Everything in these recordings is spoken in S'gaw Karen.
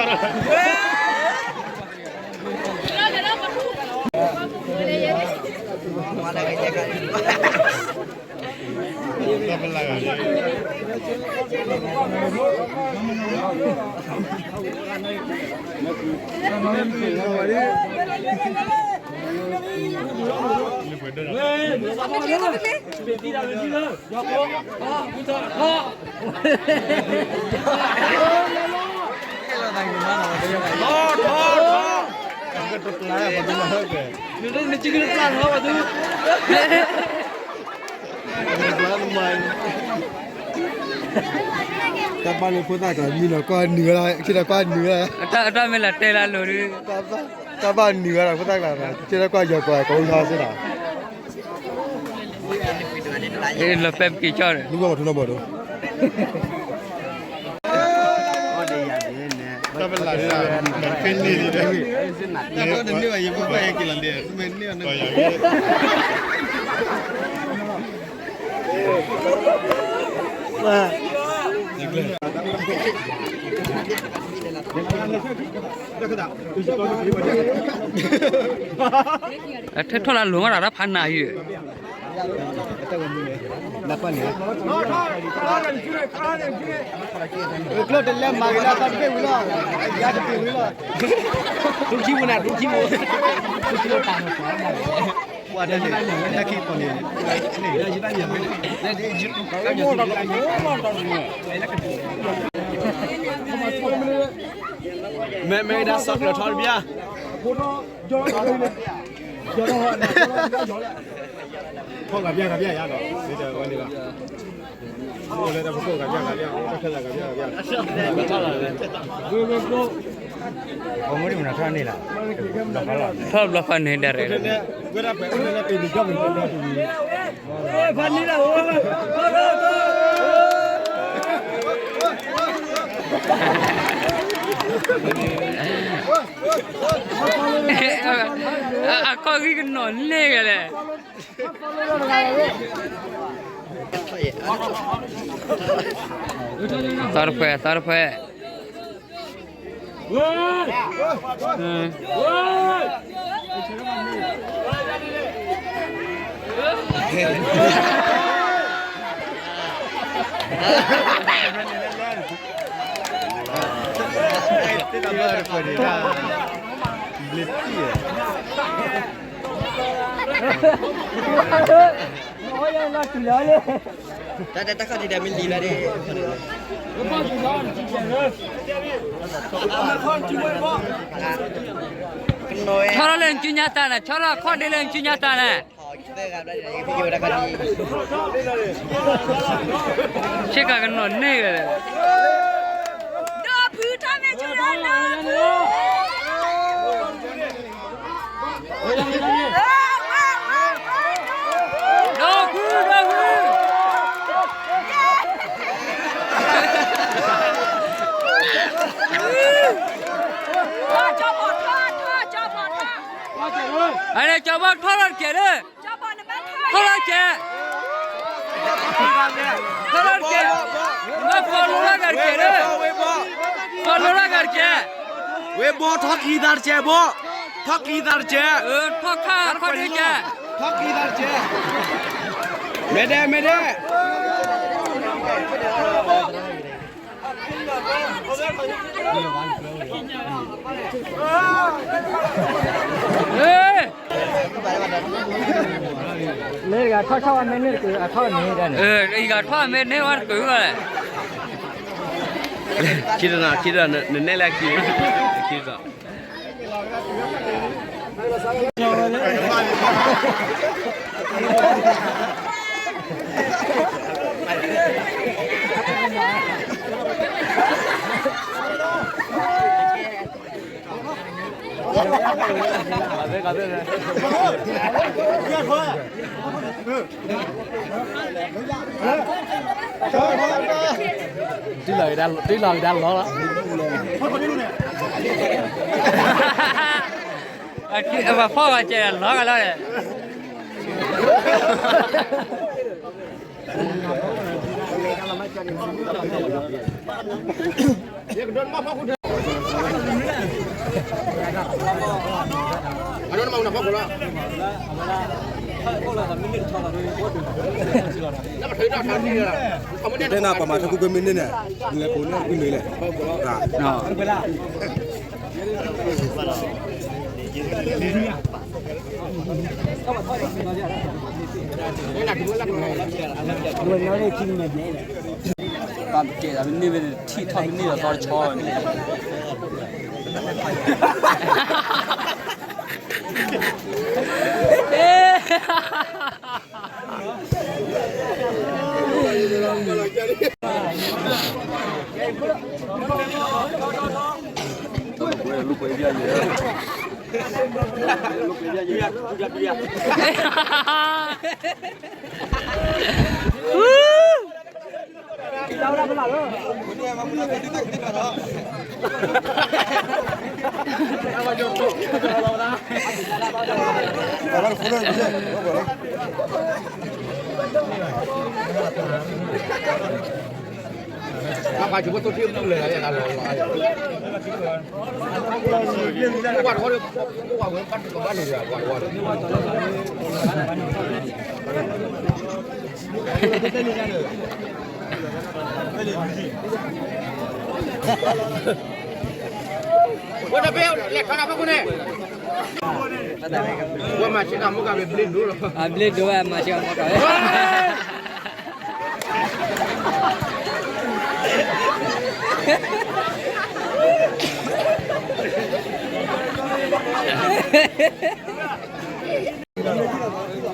ယီၤဒီး မ့ၢ် တၢ်ဘၣ်လၢဖိသၣ်ကျါ မံနီၤကွၢ်နုာ်ဝဲဒၣ် ဆ့တၢ်ကွၢ်နုာ်ဝဲဒၣ် အတၢ်မ့ၢ်လၢတဲလၢအလိၤဒုး တၢ်ဘၣ်နုာ်ဝဲဒၣ်ဖိသၣ်ကျါ ဆ့တၢ်ကွၢ်ယီၤကွၢ် ကအိၣ်ထီၣ်စ့ၢ်နီၤ လီၤပဲပက့ၤကၠီဒီး လူကဝီၤထူနီၤဘီဒိ တၢ်ပလၢ်တၢ် မ့ၢ်ဖဲန့ၣ်လံ တၢ်တန့ၢ်ဘၣ် ယဖိခွါဟဲက့ၤလီၤဒဲး မ့ၢ်န့ၢ်အီၤန့ၣ် ထဲထီၣ်လၢလိၤမးဒီး တၢ်ဖးနးယံၤ ကျိၣ်တလဲမၤက့ၤလၢ သးတဘ့ၣ်ဝံၤလီၤ ယါတဘ့ၣ်ဝံၤလီၤ ဒူခံပူၤနၤ ဒူခံပူၤ ဒူခံပူၤတၢ်နီၤ ကွၢ်တၢ်န့ၣ် တၢ်ခံပူၤန့ၣ် မ့ၢ်မ့ၢ်ဒၣ်စီၤကျၢၤထီတဘျီ ဖီၣ်ဂၤဘျၣ်ဂၤဘျၣ်ယါဒီး မ့ၢ်တဝဲန့ၣ်လီၤ အိၣ်လၢတၢ်ဖီခိၣ်ဂၤဘျၣ်ဂၤဘျၣ် အိၣ်တၢ်ခဲလၢာ်ဂၤဘျၣ်ဂၤဘျၣ် ထီၣ်ဘျီဖးန့ၢ်ဒၣ်ရဲၣ် ဝဲဒၣ်ပှၤအိၣ်လၢပ့ၤန့ၣ် ကၠီမုၢ် အခီၣ်ဂံၢ်ကနီၤန့ၢ်ဂၤလဲၣ် သီတဖှဲ သီတဖှဲ တၢ်တၢ်ခီၣ်ထံးဒီးမ့ၢ်လံလီၤဒ် ဆီထီၣ်လၢနစုညါတၢ်န့ၣ် ဆီထီၣ်ခီၣ်ဒ့လၢနစုညါတၢ်န့ၣ် ဆ့ကၤကနီၤန့ၢ်ဂၤ ဒီဖုထီၣ်မ့ၢ်ဆူၣ်ဒီး ဒီဖု ဒီဖု ကၠီဘီထီၣ် ကၠီဘီထီၣ် အန့ၣ် ကၠီဘီထီၣ်လီၤတကဲးလၢ ထီၣ်လီၤကဲး ထီၣ်လီၤကဲး မ့ၢ်ဖီလိလၢဂၤတကဲးလၢ ဖီလိလၢဂၤတကဲး ဝဲဘီထီၣ်ချံသးတကဲးဘီ ထီၣ်ချံသးတကဲး ထီၣ်ခါခီၣ်ဒ့ကဲး ထီၣ်ချံသးတကဲး မ့ၢ်ဒဲး မ့ၢ်ဒဲး မ့ၢ်တဂၤထီၣ်ဆီၣ်ဝဲမ့ၢ်န့ၢ်တက့ၢ် အထီၣ်န့ၣ်ဒၣ်န့ၣ် အဂၤထီၣ်မ့ၢ်န့ၢ်ဝဲတက့ၢ်လီၤ ခံတနီၤ ခံတနီၤ နနဲၣ်လၢခံ ခံတနီၤ တံၢ်လီၤကဒါလီၤလီၤ ပှၤဖီၣ်ဂၤကဲလီၤဂၤလီၤ အဒိနမၤမနုၤဖီခိၣ်လီၤ. တဲနၤပှၤမၤထီၣ်ကွ့ၢ်ကွ့ၢ်မ့ၢ်န့ၣ်န့ၣ်, လဲၤပိာ်န့ၣ်ကွံမ့ၢ်လဲၣ်, ပာ်ပကဲသးမ့ၢ်န့ၢ်ဝဲထံၣ်ထီၣ်မ့ၢ်န့ၢ်ဒီးသီတဆီန့ၣ် ဝဲတပ့ၤလဲၤခီနၤဖီခိၣ်န့ၣ်, ဝဲမၤဆ့ကၤမူကၤဝဲဘျ့ဒိၣ်လီၤ, အဘျ့ဒိၣ်ဝဲမၤဆ့ကၤမူကၤ,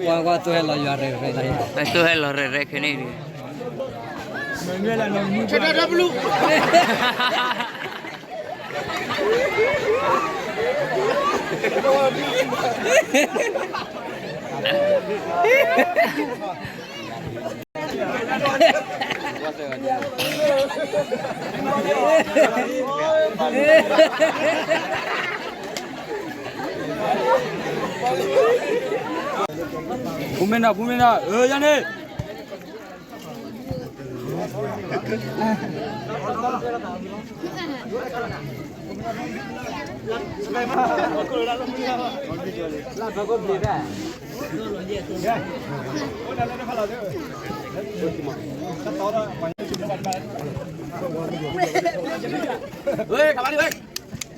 ကွၢ်ကွၢ် သိဟဲလီၤယွၤရဲၣ်ရဲၣ်, သိဟဲလီၤရဲၣ်ရဲၣ်ခဲန့ၣ်, ဆၢဒၢဒၢပလူး ဘူးမ့ၢ်နီၤ ဘူးမ့ၢ်နီၤ အၢ ယၤန့ၣ်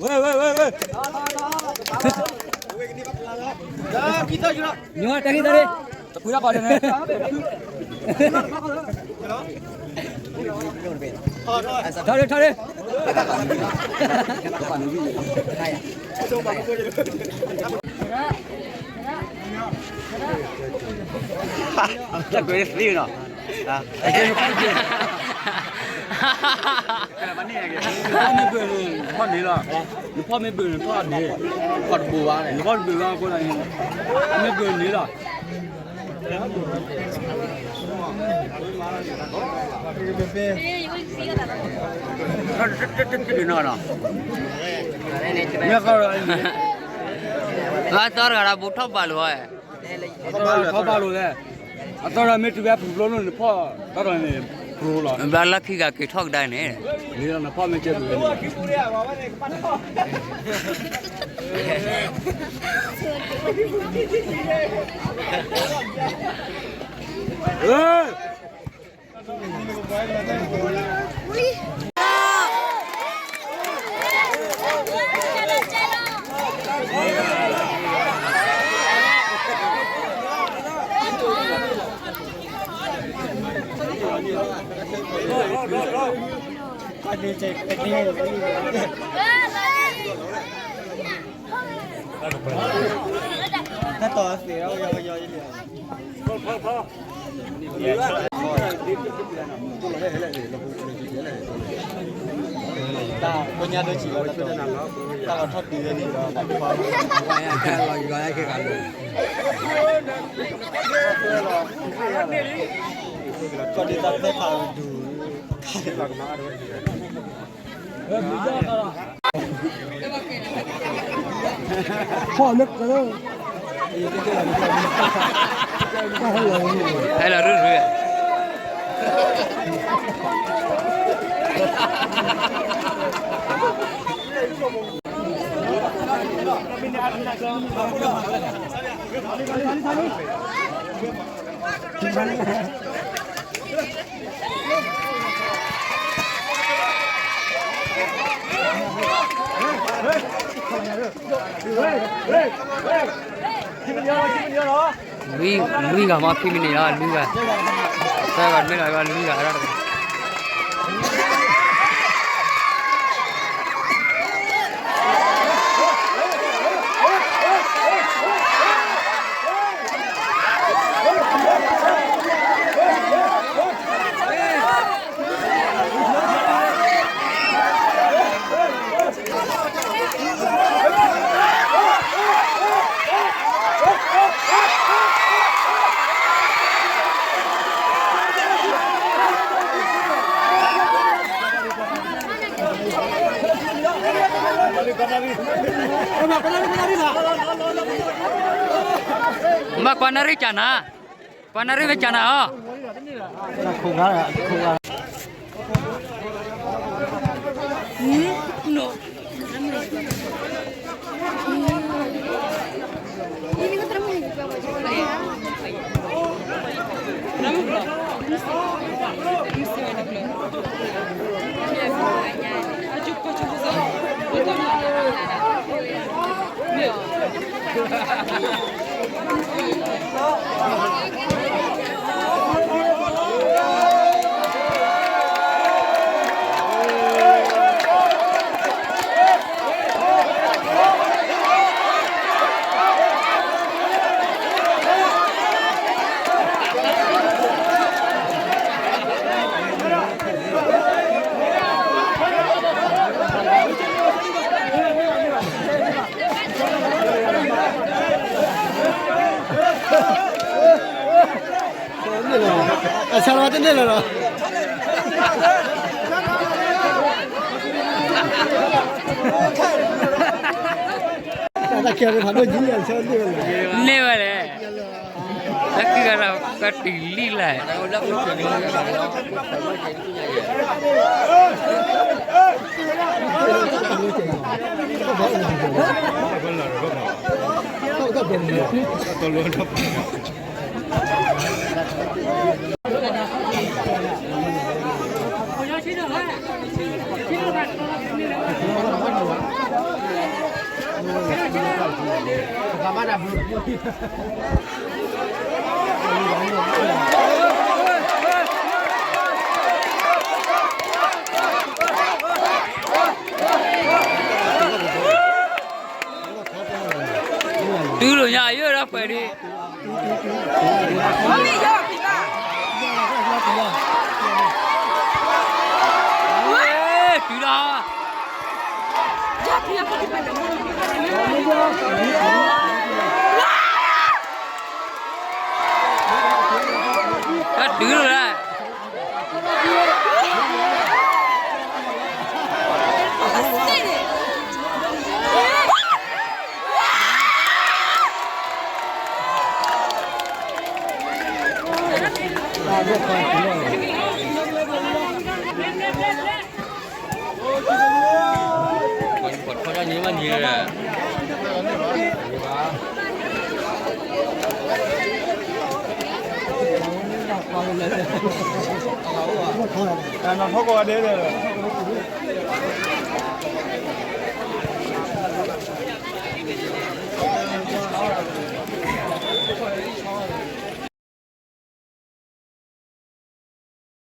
ဝဲ ဝဲ ဝဲ ဝဲ ညီတၢ်ဂ့ၢ်တၢ်ဂ့ၢ် တဖုရၢ်ပာ်လၢန့ၣ် ထီၣ်လၢ ထီၣ်လၢ တၢ်ကွဲးသ့နီၤ နဖီၣ်မ့ၢ်ဘၣ်န့ၣ် နဖီၣ်န့ၢ်လီၤ, နဖီၣ်မ့ၢ်ဘၣ်န့ၣ် နဖီၣ်န့ၢ်, နဖီၣ်တဘိးဘၣ်န့ၣ် နဖီၣ်တဘိးဘၣ်အဃိန့ၣ် မ့ၢ်ဘၣ်န့ၢ်လီၤ. မ့ၢ်ဃီလီၤ, အသီတဂၤဒီး ဘူးထီၣ်ဘၣ်လိာ်ဝဲ, ထီၣ်ဘၣ်လိာ်လဲၣ်, အသီတဂၤမ့ၢ်တုၤဖဲပူၤဖျိလိာ်န့ၣ် နဖီၣ်တၢ်ဒီးန့ၣ် ပျိလီၤ, ဘၣ်လၢခံဂၤက့ၤထီၣ်ကဒါန့ၣ်, န့ၣ်ဒီးနဖီၣ်မ့ၢ်ကဲဘၣ်န့ၣ် တၢ်တီၤသ့ၣ်အီၤယီယီလံ, တၢ်ပညါဒိဆံးလီၤ, တၢ်လီၤထီၣ်တုၤဝဲန့ၣ်ဒီး တၢ်လီၤယွၤခဲကးလၢ ကီၢ်ဒုးတၢ်သဲခးဒူၣ်, ဖီၣ်လၢကလၢ, ဟဲလီၤရူၢ်ရူၢ်, ဟဲလီၤရူၢ်ရူၢ်. လွံၢ်ဂၤမ့ၢ်ခံမံးနံးလီၤ လွံၢ်ဂၤ, သၢဂၤမ့ၢ်လီၤ လွံၢ်ဂၤ ဘၣ်ကွၢ်နၣ်ရံၣ်ကၢ်နၤ, ကွၢ်နၣ်ရံၣ်ဝဲကၢ်နၤအီၤ.အဆၢလီၤတန့ၢ်လၢၤလီၤ. တၢ်တၢ်ခဲန့ၣ် ဖးဒိၣ်ကံအဆၢန့ၢ်ဝဲလဲၣ်, န့ၢ်ဝဲလဲၣ်, တၢ်ခံဂၤဒီးကတုၤလံလဲၣ်. တုၤလိာ်ညါယိၣ်ဒၣ်ပှဲၤဒံး, တုၤလီၤ. တၢ်တုၤလီၤလၢ နီၢ်ထီၣ်ကီးဂၤဒဲး